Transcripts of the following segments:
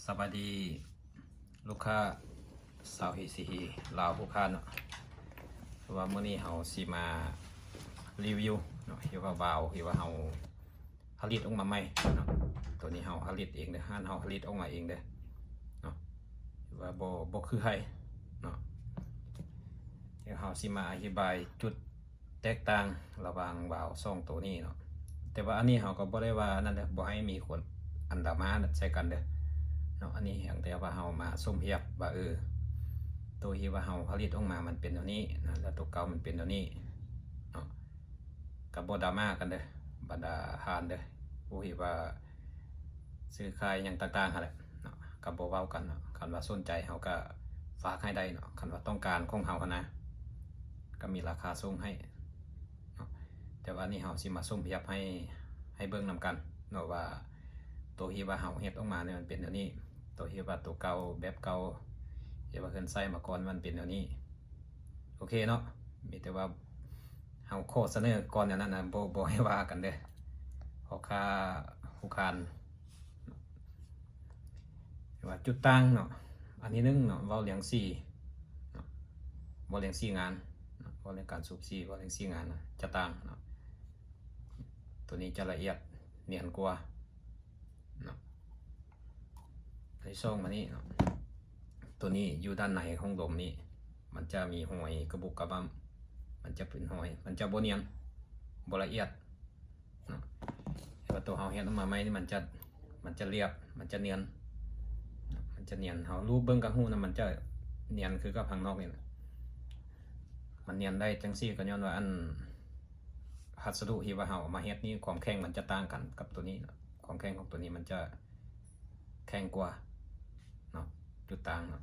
ສະບາຍດີລູກຄ້າຊາວເອຊີລາວທຸກທ່ານເນາະ. ຄືວ່າມື້ນີ້ເຮົາຊິມາຣີວິວເນາະ ທີ່ວ່າວາວທີ່ວ່າເຮົາຜະລິດອອກມາໃໝ່ເນາະ. ໂຕນີ້ເຮົາຜະລິດເອງເດີ ຮ້ານເຮົາຜະລິດອອກມາເອງເດີເນາະ. ຄືວ່າບໍ່ ບໍ່ຄືໃຜເນາະ. ດຽວເຮົາຊິມາອະທິບາຍຈຸດ ແຕກຕ່າງລະຫວ່າງວາວສອງໂຕນີ້ເນາະ. ແຕ່ວ່າອັນນີ້ເຮົາກໍບໍ່ໄດ້ວ່າອັນນັ້ນເດີ ບໍ່ໃຫ້ມີຄົນອັນດຣາມາໃສ່ກັນເດີເນາະ. ອັນນີ້ພຽງແຕ່ວ່າເຮົາມາສົມທຽບວ່າ ເອີ ໂຕທີ່ວ່າເຮົາຜະລິດອອກມາມັນເປັນແນວນີ້ນະ ແລ້ວໂຕເກົ່າມັນເປັນແນວນີ້ເນາະ. ກໍບໍ່ດຣາມາກັນເດີ ບັນດາທ່ານເດີ ຜູ້ທີ່ວ່າ ຊື້ຂາຍຫຍັງຕ່າງໆຫັ້ນແຫຼະເນາະ ກໍບໍ່ເວົ້າກັນເນາະ. ຄັນວ່າສົນໃຈເຮົາກໍຝາກໃຫ້ໄດ້ເນາະ ຄັນວ່າຕ້ອງການຂອງເຮົາຫັ້ນນະ ກໍມີລາຄາສົ່ງໃຫ້ເນາະ. ແຕ່ວ່ານີ້ເຮົາຊິມາສົມທຽບໃຫ້ ໃຫ້ເບິ່ງນຳກັນເນາະ ວ່າໂຕທີ່ວ່າເຮົາເຮັດອອກມານີ້ມັນເປັນແນວນີ້ ໂຕທີ່ວ່າໂຕເກົ່າ ແບບເກົ່າ ທີ່ວ່າເພິ່ນໃຊ້ມາກ່ອນມັນເປັນແນວນີ້. ໂອເຄເນາະ ມີແຕ່ວ່າເຮົາຂໍສະເໜີກ່ອນແນວນັ້ນນະ ບໍ່ ບໍ່ໃຫ້ວ່າກັນເດີ ພໍ່ຄ້າຜູ້ຄ້ານ. ວ່າຈຸດຕ່າງເນາະ ອັນທີໜຶ່ງເນາະ ເວົ້າເລື່ອງສີເນາະ ເວົ້າເລື່ອງສີງານເນາະ ເວົ້າເລື່ອງການສູບສີ ເວົ້າເລື່ອງສີງານນະ ຈະຕ່າງເນາະ. ໂຕນີ້ຈະລະອຽດນຽນກວ່າເນາະ. ອັນທີສອງມານີ້ເນາະ ໂຕນີ້ຢູ່ດ້ານໃນຂອງດົມນີ້ ມັນຈະມີຮອຍກະບຸກກະບັ້ມ ມັນຈະເປັນຮອຍ ມັນຈະບໍ່ນຽນ ບໍ່ລະອຽດ ເນາະ. ແຕ່ວ່າໂຕເຮົາເຮັດອອກມາໃໝ່ນີ້ ມັນຈະ ມັນຈະລຽບ ມັນຈະນຽນ ມັນຈະນຽນ ເຮົາລູບເບິ່ງກໍຮູ້ນະ ມັນຈະນຽນຄືກັບຂ້າງນອກນີ້ນະ. ມັນນຽນໄດ້ຈັ່ງຊີ້ກໍຍ້ອນວ່າ ອັນ ພັດສະດຸທີ່ວ່າເຮົາເອົາມາເຮັດນີ້ ຄວາມແຂງມັນຈະຕ່າງກັນກັບໂຕນີ້ເນາະ. ຄວາມແຂງຂອງໂຕນີ້ມັນຈະແຂງກວ່າເນາະ ຈຸດຕ່າງເນາະ.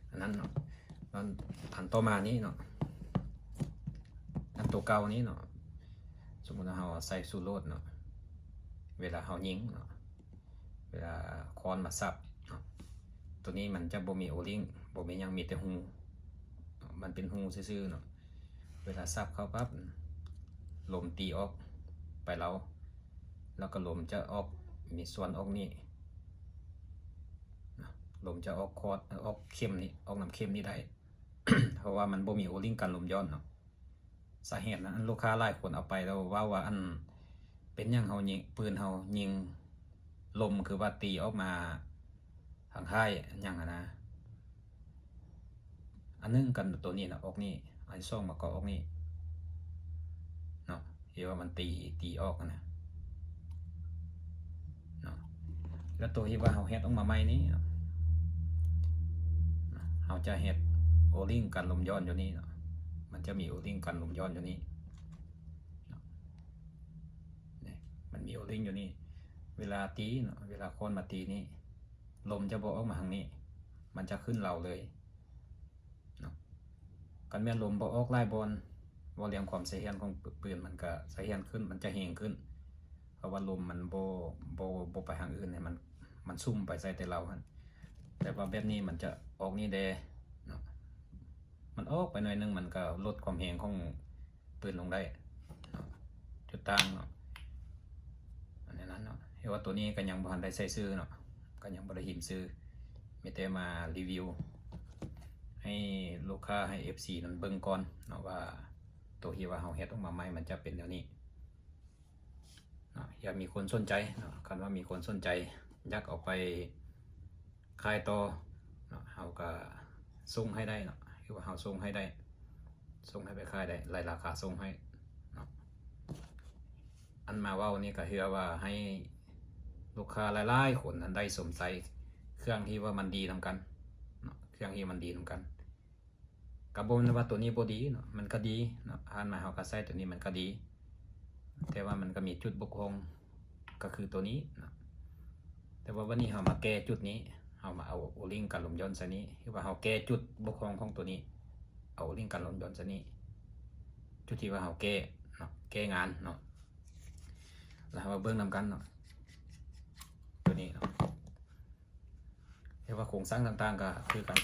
ອັນນັ້ນເນາະ ອັນ ອັນຕໍ່ມານີ້ເນາະ ອັນໂຕເກົ່ານີ້ເນາະ ສົມມຸດວ່າເຮົາໃສ່ຊູໂລດເນາະ ເວລາເຮົາຍິງເນາະ ເວລາຄ້ອນມາສັບເນາະ ໂຕນີ້ມັນຈະບໍ່ມີໂອລິງ ບໍ່ມີຫຍັງ ມີແຕ່ຮູເນາະ ມັນເປັນຮູຊື່ໆເນາະ. ເວລາສັບເຂົ້າປັບ ລົມຕີອອກໄປເລົາ ແລ້ວກໍລົມຈະອອກ ມີສ່ວນອອກນີ້ ລົມຈະອອກຄອດ ອອກເຂັມນີ້ ອອກນຳເຂັມນີ້ໄດ້ ເພາະວ່າມັນບໍ່ມີໂອລິງກັນລົມຍ້ອນເນາະ. ສາເຫດນະ ອັນລູກຄ້າຫຼາຍຄົນເອົາໄປແລ້ວເວົ້າວ່າ ອັນ ເປັນຫຍັງເຮົາຍິງ ປືນເຮົາຍິງ ລົມຄືວ່າຕີອອກມາທາງທ້າຍຫຍັງຫັ້ນນະ. ອັນໜຶ່ງກັນໂຕນີ້ນະ ອອກນີ້ ອັນທີສອງມາກໍອອກນີ້ເນາະ ທີ່ວ່າມັນຕີ ຕີອອກຫັ້ນນະເນາະ. ແລ້ວໂຕທີ່ວ່າເຮົາເຮັດອອກມາໃໝ່ນີ້ເນາະ ເຮົາຈະເຮັດໂອລິງກັນລົມຍ້ອນຢູ່ນີ້ເນາະ ມັນຈະມີໂອລິງກັນລົມຍ້ອນຢູ່ນີ້ເນາະ ນີ້ ມັນມີໂອລິງຢູ່ນີ້. ເວລາຕີເນາະ ເວລາຄ້ອນມາຕີນີ້ ລົມຈະບໍ່ອອກມາທາງນີ້ ມັນຈະຂຶ້ນເລົາເລີຍເນາະ. ຄັນແມ່ນລົມບໍ່ອອກຫຼາຍບ່ອນ ເວົ້າເລື່ອງຄວາມສະຖຽນຂອງປືນ ມັນກະສະຖຽນຂຶ້ນ ມັນຈະແຮງຂຶ້ນ ເພາະວ່າລົມມັນບໍ່ ບໍ່ ບໍ່ໄປທາງອື່ນ ໃຫ້ມັນ ມັນສຸມໄປໃສ່ແຕ່ເລົາຫັ້ນ. ແຕ່ວ່າແບບນີ້ມັນຈະອອກນີ້ແດ່ເນາະ ມັນອອກໄປໜ້ອຍໜຶ່ງ ມັນກະລົດຄວາມແຮງຂອງ ເປີດລົງໄດ້ເນາະ ຈຸດຕ່າງເນາະ ອັນນັ້ນເນາະ. ເພາະວ່າໂຕນີ້ກໍຍັງບໍ່ທັນໄດ້ໃສ່ຊື່ເນາະ ກໍຍັງບໍ່ໄດ້ພິມຊື່ ມີແຕ່ມາຣີວິວໃຫ້ລູກຄ້າ ໃຫ້ເອັຟຊີນັ້ນເບິ່ງກ່ອນເນາະ ວ່າໂຕທີ່ວ່າເຮົາເຮັດອອກມາໃໝ່ມັນຈະເປັນແນວນີ້ເນາະ. ຢ່າມີຄົນສົນໃຈເນາະ ຄັນວ່າມີຄົນສົນໃຈຢາກເອົາໄປ ຂາຍຕໍ່ເນາະ ເຮົາກໍສົ່ງໃຫ້ໄດ້ເນາະ ຄືວ່າເຮົາສົ່ງໃຫ້ໄດ້ ສົ່ງໃຫ້ໄປຂາຍໄດ້ ໄລ່ລາຄາສົ່ງໃຫ້ເນາະ. ອັນມາເວົ້ານີ້ກໍເພື່ອວ່າໃຫ້ລູກຄ້າຫຼາຍໆຄົນນັ້ນໄດ້ຊົມໃຊ້ເຄື່ອງທີ່ວ່າມັນດີນຳກັນເນາະ ເຄື່ອງທີ່ມັນດີນຳກັນ. ກໍບໍ່ແມ່ນວ່າໂຕນີ້ບໍ່ດີເນາະ ມັນກໍດີເນາະ ຜ່ານມາເຮົາກໍໃຊ້ໂຕນີ້ມັນກໍດີ ແຕ່ວ່າມັນກໍມີຈຸດບົກຜ່ອງ ກໍຄືໂຕນີ້ເນາະ. ແຕ່ວ່າວັນນີ້ເຮົາມາແກ້ຈຸດນີ້ ເຮົາມາເອົາໂອລິງກັນລົມຢ່ອນໃສ່ນີ້ ຄືວ່າເຮົາແກ້ຈຸດບົກຜ່ອງຂອງໂຕນີ້ ເອົາໂອລິງກັນລົມຢ່ອນໃສ່ນີ້ ຈຸດທີ່ວ່າເຮົາແກ້ເນາະ ແກ້ງານເນາະ ແລ້ວເຮົາມາເບິ່ງນຳກັນເນາະ ໂຕນີ້ເນາະ. ແຕ່ວ່າໂຄງສ້າງຕ່າງໆກໍຄືກັນ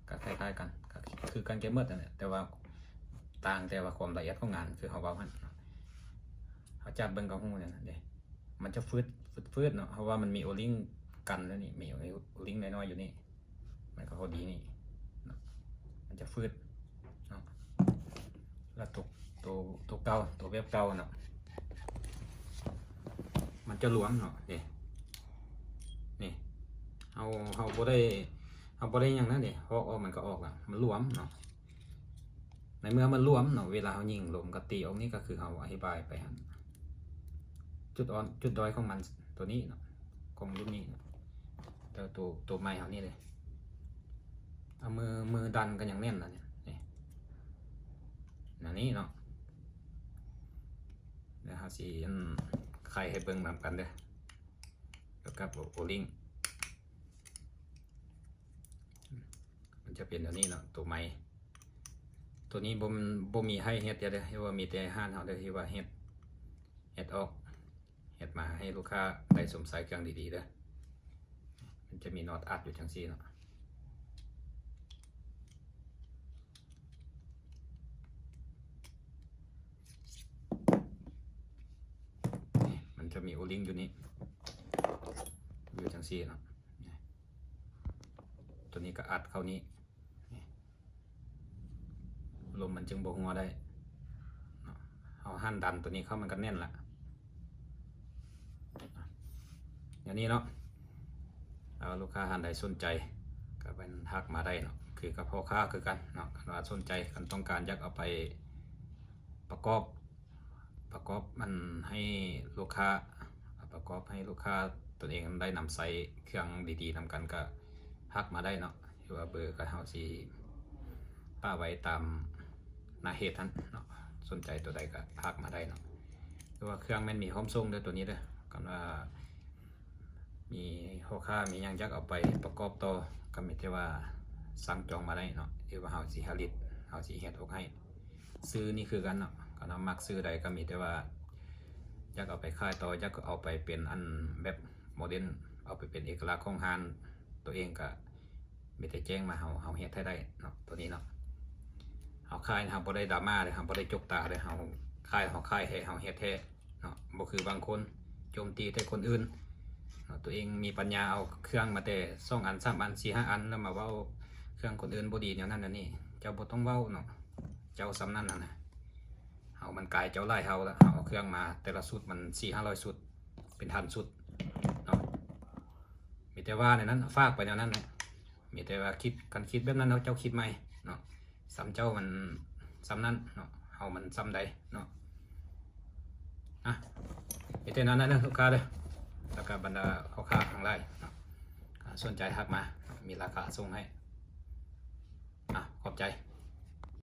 ກໍຄ້າຍໆກັນ ກໍຄືກັນເກືອບໝົດນັ້ນແຫຼະ ແຕ່ວ່າຕ່າງແຕ່ວ່າຄວາມລະອຽດຂອງງານ ຄືເຮົາເວົ້າຫັ້ນເນາະ ເຮົາຈັບເບິ່ງກໍຮູ້ນັ້ນເດ້ ມັນຈະຟືດ ຝືດໆເນາະ ເພາະວ່າມັນມີໂອລິງກັນແລ້ວນີ້ ມີໂອລິງນ້ອຍໆຢູ່ນີ້ ມັນກໍພໍດີນີ້ເນາະ ມັນຈະຝືດເນາະ ແລ້ວໂຕ ໂຕເກົ່າ ໂຕແບບເກົ່າເນາະ ມັນຈະຫຼວມເນາະ ນີ້ ນີ້ ເຮົາ ເຮົາບໍ່ໄດ້ ເຮົາບໍ່ໄດ້ຫຍັງນະ ນີ້ ຫອກອອກມັນກໍອອກລະ ມັນຫຼວມເນາະ. ໃນເມື່ອມັນຫຼວມເນາະ ເວລາເຮົາຍິງລົມກໍຕີອອກນີ້ ກໍຄືເຮົາອະທິບາຍໄປຫັ້ນ ຈຸດອ່ອນ ຈຸດດ້ອຍຂອງມັນ ໂຕນີ້ເນາະ ຂອງລຸ້ນນີ້ເນາະ ແຕ່ໂຕ ໂຕໃໝ່ເຮົານີ້ເດ້ ເອົາມື ມືດັນກໍຍັງແໜ້ນນະ ນີ້ ນີ້ ແນວນີ້ເນາະ ແລ້ວເຮົາຊິ ອັນ ໄຂໃຫ້ເບິ່ງນຳກັນເດີ ກ່ຽວກັບໂອລິງ ມັນຈະເປັນແນວນີ້ເນາະ ໂຕໃໝ່ ໂຕນີ້ບໍ່ ບໍ່ມີໃຫ້ເຮັດເດີ ເຮັດວ່າມີແຕ່ຮ້ານເຮົາເດີ ທີ່ວ່າເຮັດ ເຮັດອອກ ເຮັດມາໃຫ້ລູກຄ້າໄດ້ຊົມໃຊ້ເຄື່ອງດີໆເດີ ມັນຈະມີນັອດອັດຢູ່ຈັ່ງຊີ້ເນາະ ນີ້ ມັນຈະມີໂອລິງຢູ່ນີ້ ຢູ່ຈັ່ງຊີ້ເນາະ ນີ້ ໂຕນີ້ກໍອັດເຂົ້ານີ້ ນີ້ ລົມມັນຈຶ່ງບໍ່ຮົ່ວໄດ້ເນາະ ເຮົາຫັນດັນໂຕນີ້ເຂົ້າ ມັນກໍແໜ້ນລະ ແນວນີ້ເນາະ ເອົາ ລູກຄ້າທ່ານໃດສົນໃຈກໍແມ່ນທັກມາໄດ້ເນາະ ຄືກັບພໍ່ຄ້າຄືກັນເນາະ ຄັນວ່າສົນໃຈ ຄັນຕ້ອງການຢາກເອົາໄປປະກອບ ປະກອບມັນໃຫ້ລູກຄ້າ ປະກອບໃຫ້ລູກຄ້າຕົນເອງໄດ້ນຳໃຊ້ເຄື່ອງດີໆນຳກັນ ກໍທັກມາໄດ້ເນາະ ຫຼືວ່າເບີກໍເຮົາຊິປະໄວ້ຕາມໜ້າເພຈຫັ້ນເນາະ ສົນໃຈຕົວໃດກໍທັກມາໄດ້ເນາະ ຫຼືວ່າເຄື່ອງແມ່ນມີພ້ອມສົ່ງເດີ ຕົວນີ້ເດີ ຄັນວ່າມີພໍ່ຄ້າມີຫຍັງຢາກເອົາໄປປະກອບຕໍ່ ກໍມີແຕ່ວ່າສັ່ງຈອງມາໄດ້ເນາະ ຫຼືວ່າເຮົາຊິຜະລິດ ເຮົາຊິເຮັດອອກໃຫ້ ຊື່ນີ້ຄືກັນເນາະ ຄັນວ່າມັກຊື່ໃດກໍມີແຕ່ວ່າຢາກເອົາໄປຂາຍຕໍ່ ຢາກເອົາໄປເປັນອັນແບບໂມເດນ ເອົາໄປເປັນເອກະລັກຂອງຮ້ານຕົວເອງ ກໍມີແຕ່ແຈ້ງມາ ເຮົາ ເຮົາເຮັດໃຫ້ໄດ້ເນາະ ຕົວນີ້ເນາະ ເຮົາຂາຍ ເຮົາບໍ່ໄດ້ດຣາມາເດ້ ເຮົາບໍ່ໄດ້ຈົກຕາເດ້ ເຮົາຂາຍ ເຮົາຂາຍແທ້ ເຮົາເຮັດແທ້ເນາະ ບໍ່ຄືບາງຄົນໂຈມຕີແຕ່ຄົນອື່ນເນາະ ຕົວເອງມີປັນຍາເອົາເຄື່ອງມາແຕ່ສອງອັນ ສາມອັນ ສີ່ຫ້າອັນ ແລ້ວມາເວົ້າເຄື່ອງຄົນອື່ນບໍ່ດີ ແນວນັ້ນແນວນີ້ ເຈົ້າບໍ່ຕ້ອງເວົ້າເນາະ ເຈົ້າສ່ຳນັ້ນຫັ້ນນະ ເຮົາມັນກາຍເຈົ້າຫຼາຍເຮົາລະ ເຮົາເອົາເຄື່ອງມາແຕ່ລະຊຸດມັນສີ່ຫ້າຮ້ອຍຊຸດ ເປັນພັນຊຸດເນາະ ມີແຕ່ວ່າແນວນັ້ນ ຝາກໄປແນວນັ້ນແຫຼະ ມີແຕ່ວ່າຄິດ ຄັນຄິດແບບນັ້ນ ເຮົາເຈົ້າຄິດໃໝ່ເນາະ ສ່ຳເຈົ້າມັນສ່ຳນັ້ນເນາະ ເຮົາມັນສ່ຳໃດເນາະ ອ່ະ ມີແຕ່ແນວນັ້ນເດີລູກຄ້າເດີ ແລ້ວກໍບັນດາພໍ່ຄ້າທັງຫຼາຍເນາະ ອ່າ ສົນໃຈທັກມາ ມີລາຄາສົ່ງໃຫ້ ອ່ະ ຂອບໃຈ.